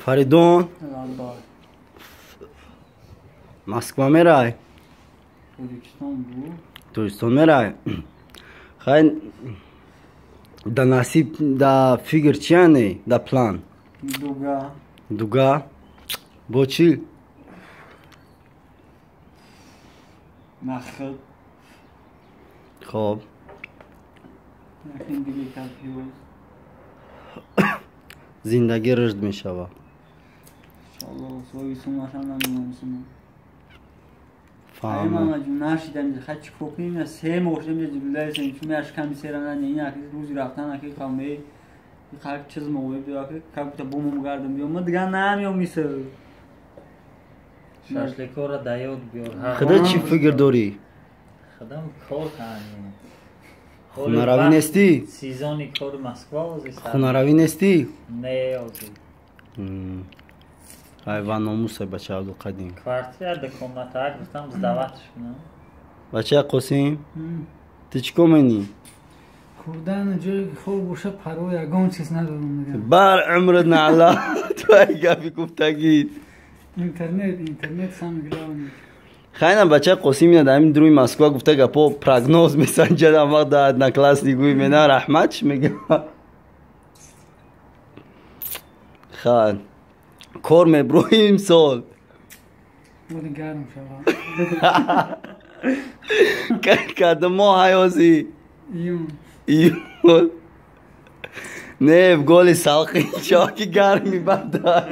Фаридун, Москва мерай? Тоҷикистон мерай? Хай, да насиб, да фигр чияне, да план? Дуга. Дуга? Бо чӣ? Нахд. Хоб. Зиндагӣ рушд мешавад. Худо чӣ фикр дорӣ? Хунаравӣ нестӣ? Сезони кори Москва. Хунаравӣ нестӣ? Не, озӣ. Ай, ва номуса, бача Абдулқадим. Квартира ду комната гуфтам, сдаватш кунам. Бача Қосим, ту чӣ кор менӣ? Хӯрдан, ҷое хоб боша, парво ягон чиз надорам. Бар умрат наъла, ту ай гапи гуфтагӣ. Интернет, интернет самый главный. Хайна, бача Қосим ина дар ҳамин дуруи Москва гуфта гапо прогноз месанҷад, ам вақт да одноклассник гӯй мена раҳмат чӣ мега. Ха, кор меброи имсол? Гарм шава. Када моҳ ҳаёзи? Июн. Не, в голи салқин шава, ки гарми бада.